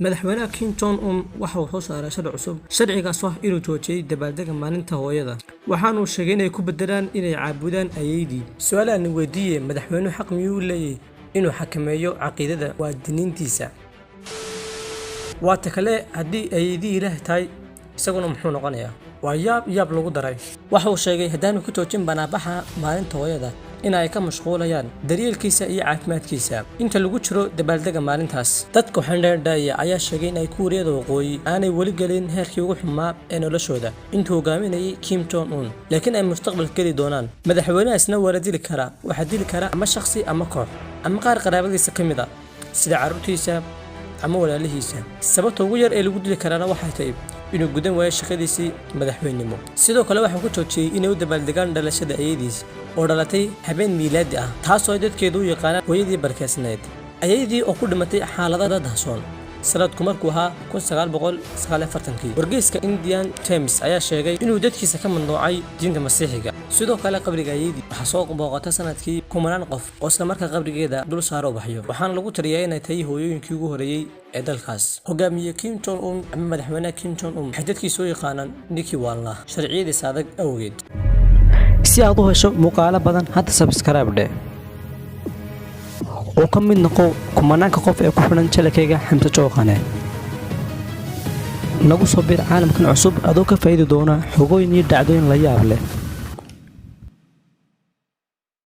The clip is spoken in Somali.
Madaxweynaha Kim Jong Un waxa uu soo saaray sharci cusub, sharcigaas oo ah inuu joojiyey dabaaldega maalinta hooyada. Waxaanuu sheegay inay ku bedelaan inay caabudaan ayeydii. Su-aalahan weydiiye: madaxweynuhu xaq miyuu leeyahy inuu xakameeyo caqiidada muwaadiniintiisa? Waa ta kale, haddii ayeydii Ilaah tahay, isaguna muxuu noqonayaa? Waa yaab yaab lagu daray. Waxa uu sheegay haddaanu ka joojin banaabaxa maalinta hooyada in ay ka mashquulayaan daryeelkiisa iyo caafimaadkiisa inta lagu jiro dabaaldega maalintaas. Dadka xandheerdhaaya ayaa sheegay in ay Kuuriyada Waqooyi aanay weli gelin heerkii ugu xumaa ee noloshooda intuu hogaaminayay Kim Jong Un, laakiin ay mustaqbalka geli doonaan. Madaxweynahaasna waa la dili karaa. Waxaa dili kara ama shakhsi ama koox ama qaar qaraabadiisa ka mid a, sida carruurtiisa ama walaalihiisa. Sababta ugu yar ee lagu dili karaana waxay tahay inuu gudan waayo shaqadiisii madaxweynenimo. Sidoo kale waxaa ku joojiyey inay u dabaaldegaan dhalashada ayadiis oo dhalatay habeen miilaadi ah, taasoo ay dadkeedu u yaqaanaan hooyadii barkeysnayd. Ayaydii oo ku dhimatay xaaladada dahsoon sanadku markuu ahaa 1949-kii. Wargeyska Indian Times ayaa sheegay inuu dadkiisa ka mamnuucay diinta Masiixiga. Sidoo kale qabriga ayeydii waxaa soo booqata sanadkii kumanaan qof oo isla markaa qabrigeeda dul saaro ubaxyo. Waxaana lagu tiriyaa inay tahay hooyooyinkii ugu horeeyey ee dalkaas. Hogaamiye Kim Jong Un ama madaxweynaha Kim Jong Un waxay dadkiisa u yaqaanaan ninkii waalnaa sharciyadiisa adag awgeed. Si aad u hesho muuqaalo badan, hadda subscribe dheh oo ka mid noqo kumanaanka qof ee ku xidhan channelkayga Xamse Jooqane. Nagu soo bir caalamkan cusub adoo ka faa'iidi doona xogooyin iyo dhacdooyin la yaab leh.